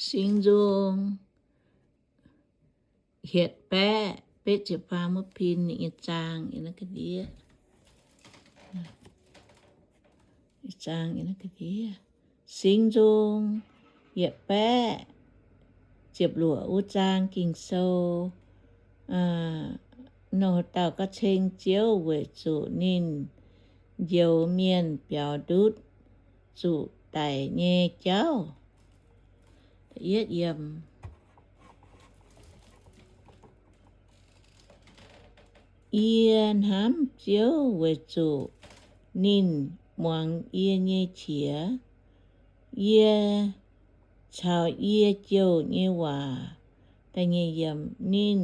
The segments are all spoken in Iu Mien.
Singx Nzung hietc baeqv betv ziepc faam wuov pin ninh nyei zaang yiem naaiv ga'ndiev. Zaang yiem naaiv ga'ndiev. Singx Nzung yietc baeqv ziepc luoqc wuov zaang Ging-Sou. Nouh dauh ga'ceng Ziouv weic zuqc ninh njoux mienh biaux ndutv zuqc daic nyei jauv. Yie hnamv Ziouv weic zuqc ninh muangx yie nyei qiex, yie caux yie jouh nyei waac. Ninh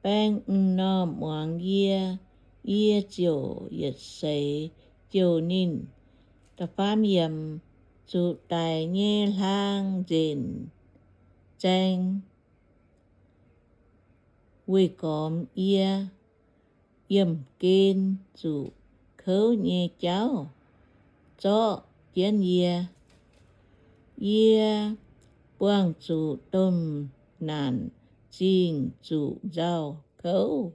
baeng m'normh muangx yie, yie ziouc yietc seix jouh ninh. Zuqc daic nyei hlang nzenc zaeng weih gormx yie, yiemh gen zuqc kouv nyei jauv zorqv jienv yie. Yie buangh zuqc domh naanc zingh zuqc nzauh kouv.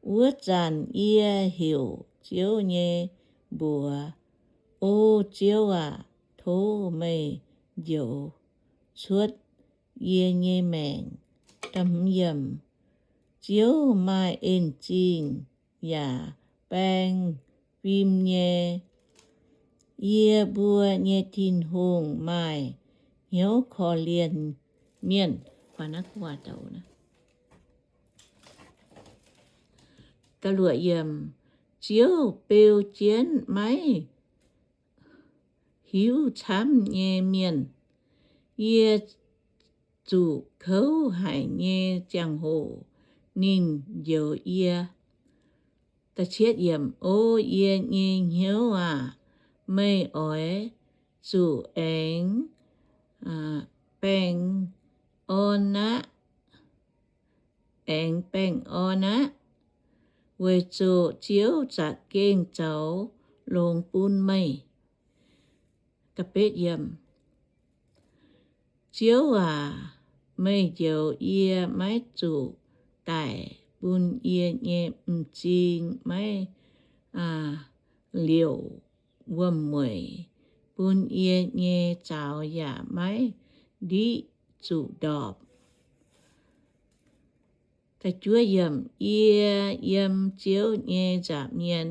Wuov zanc yie heuc Ziouv nyei mbuox, O Ziouv aac, tov meih njoux cuotv yie nyei maengc. Ziouv maaih en zingh yaac baeng fim nyei. Yie mbuo nyei Tin-Hungh maaih hnyouv korv-lienh mienh. Ziouv beu jienv maiv hiuv camv nyei mienh. Yie zuqc kouv haic nyei ziangh hoc ninh njoux yie. O yie nyei hnyouv aac, meih oix zuqc aengx baengh orn aqv, aengx baengh orn aqv, weic zuqc Ziouv za'gengh zoux longx bun meih. Ziouv aac, meih njoux yie maiv zuqc daic, bun yie nyei m'zing maiv liouc wuom-mueic, bun yie nyei zaux yaac maiv ndiqv zuqc ndorpc. Yie yiem Ziouv nyei nza'hmien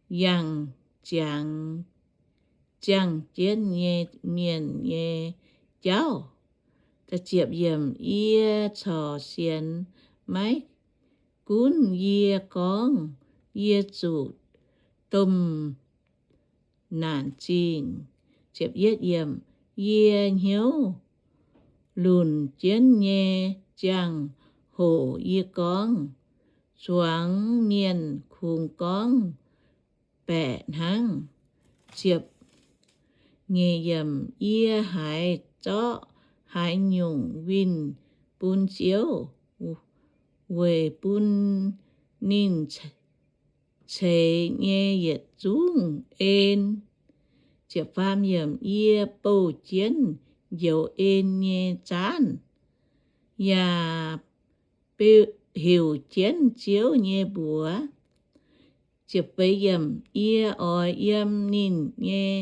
yangh ziangx ziangh jienv nyei mienh nyei jauv. Yie corc sienx, maiv gunv yie gorngv yie zuqc domh naanc zingh. Yie hnyouv lunc jienv nyei ziangh hoc yie gorngv, zuangx mienh kungx gorngv baeqc hnangv. Yie haiz zorqv haaix nyungc winh bun Ziouv, weic bun ninh ceix nyei yietc zungv en. Yie bouh jienv njoux en nyei zaanv, yaac heuc jienv Ziouv nyei mbuox. Yie oix yiem ninh nyei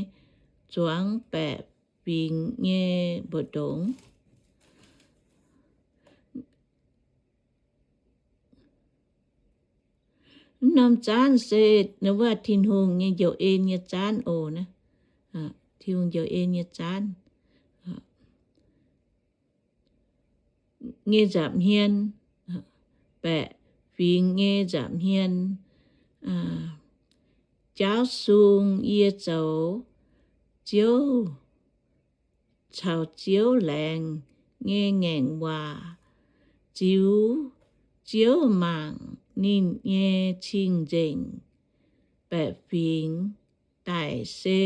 zuangx baeqc fingx nyei mbu'ndongx. Mv norm zaanv se wuov Tin-Hungh nyei njoux en nyei zaanv oc. Tin-Hungh njoux en nyei zaanv nyei nza'hmien, baeqc fingx nyei nza'hmien, jaauv sung yie zoux Ziouv, caux Ziouv laengz nyei ngaengc waac, ziux Ziouv mangc ninh nyei cing-nzengc. Baeqc fingx daic se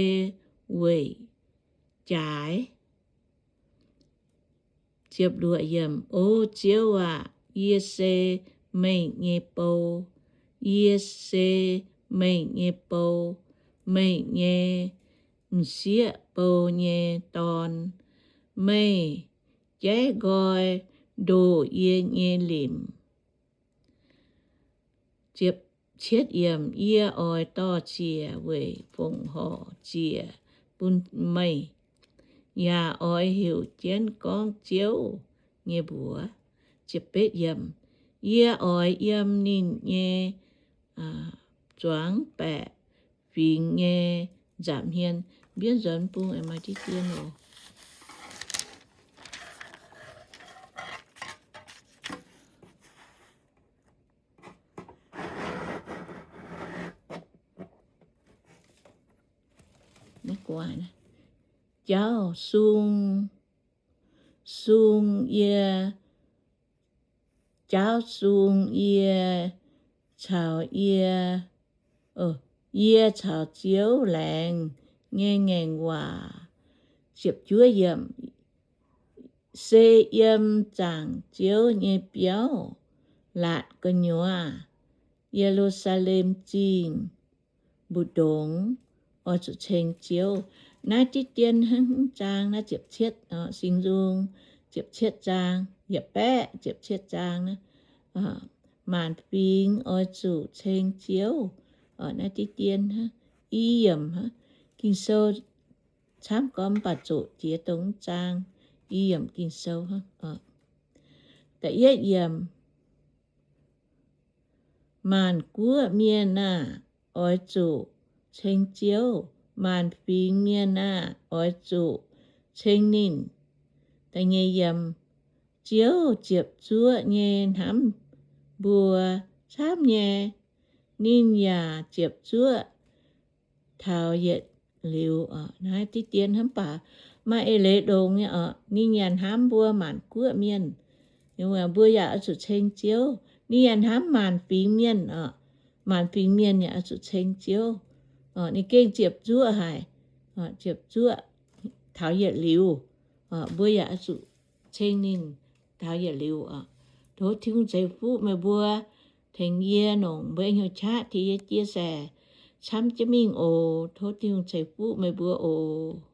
weic jaaix. O Ziouv aac, yie se meih nyei bou, yie se meih nyei bou, meih nyei m'sieqv bou nyei dorn. dorn, meih jaiv nqoi ndoh yie nyei limc. Cietv yiemc, yie oix dorh ziec weic fongc horc ziec bun meih, yaac oix heuc jienv gorngv Ziouv nyei mbuox. Yie oix yiem ninh nyei zuangx baeqc fingx nyei nza'hmien. Mbienv nzuonx bung aengx maaih diqv dien oc. Jauv sung, sung yie, jauv sung yie caux yie, yie caux Ziouv laengz nyei ngaengc waac. Se yiem zaangc Ziouv nyei biauv laatc gu'nyuoz, Ye^lu^saa^lem Zingh mbu'ndongx oix zuqc ceng Ziouv. Naaiv diqv dien hnangv zaang naaiv ziepc cietv, Singx Nzung ziepc cietv zaang, yietc baeqv ziepc cietv zaang naaiv, maanc fingx oix zuqc ceng Ziouv. Naaiv diqv dien hnangv, i yiemc, Ging-Sou camv gormx mv baac zoqc jiex dongh zaang, i yiemc Ging-Sou hnangv. Da'yietv yiemc, maanc guoqv mienh aah! Oix zuqc ceng Ziouv. Maanc fingx mienh aah! Oix zuqc ceng ninh. Da'nyeic yiemc, Ziouv ziepc zuoqv nyei hnamv mbuo camv nyei. Ninh yaac ziepc zuoqv taux yietc liuz. Naaiv diqv dien hnangv baac maaih eix leiz ndongx nyei oc. Ninh yaac hnamv mbuo maanc guoqv mienh. Mbuo yaac oix zuqc ceng Ziouv. Ninh yaac hnamv maanc fingx mienh oc. Maanc fingx mienh yaac oix zuqc ceng Ziouv. Ninh gengh ziepc zuoqv haic, ziepc zuoqv taux yietc liuz. Mbuo yaac oix zuqc ceng ninh taux yietc liuz oc. Tov Tin-Hungh ceix fuqv meih mbuo, tengx yie nongc mbuo hnyouv qaqv tengx yie chia sẻ camv jienv mingh oc. Tov Tin-Hungh ceix fuqv meih mbuo oc.